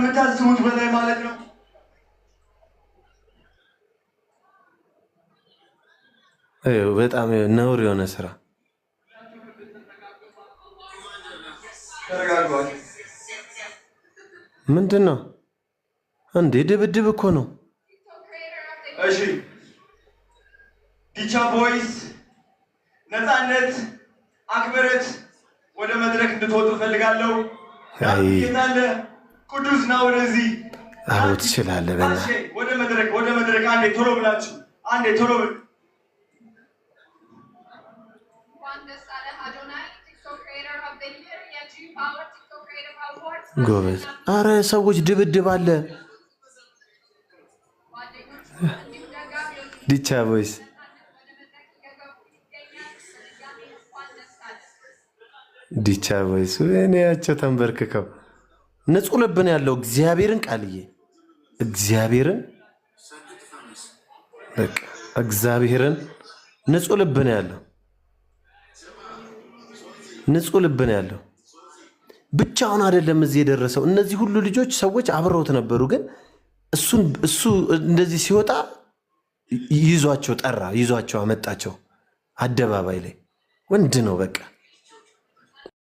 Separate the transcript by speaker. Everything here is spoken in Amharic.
Speaker 1: ከምታስቡት በላይ ማለት ነው።
Speaker 2: በጣም ነውር የሆነ ስራ።
Speaker 1: ተረጋግቷል።
Speaker 2: ምንድን ነው እንዴ? ድብድብ እኮ ነው።
Speaker 1: እሺ፣ ዲቻ ቦይስ፣ ነፃነት፣ አክብረት ወደ መድረክ እንድትወጡ እፈልጋለሁ።
Speaker 2: አይ።
Speaker 1: የታለ ቅዱስ? ና ወደዚህ።
Speaker 2: አዎ ትችላለህ። በእናትህ።
Speaker 1: እሺ፣ ወደ መድረክ፣ ወደ መድረክ። አንዴ ቶሎ ብላችሁ፣ አንዴ ቶሎ ብል
Speaker 3: እንኳን ደስ አለህ አዶናይ፣ TikTok Creator of the Year የ G Power TikTok Creative Awards።
Speaker 2: ጎበዝ። አረ ሰዎች፣ ድብድብ አለ።
Speaker 3: ጓደኞቹ እንዲሁም ደጋፊዎቹ
Speaker 2: ዲቻ ቦይስ።
Speaker 3: ነፃነት ወደ መድረክ እየገቡ ይገኛል። በድጋሚ እንኳን ደስ አለህ።
Speaker 2: ዲቻ ቦይስ፣ ወይኔ ያቸው ተንበርክከው። ንጹህ ልብ ነው ያለው። እግዚአብሔርን ቃልዬ፣ እግዚአብሔርን፣ በቃ እግዚአብሔርን ንጹህ ልብ ነው ያለው። ንጹህ ልብ ነው ያለው። ብቻውን አይደለም እዚህ የደረሰው። እነዚህ ሁሉ ልጆች፣ ሰዎች አብረውት ነበሩ። ግን እሱን እሱ እንደዚህ ሲወጣ ይዟቸው ጠራ፣ ይዟቸው አመጣቸው አደባባይ ላይ። ወንድ ነው በቃ።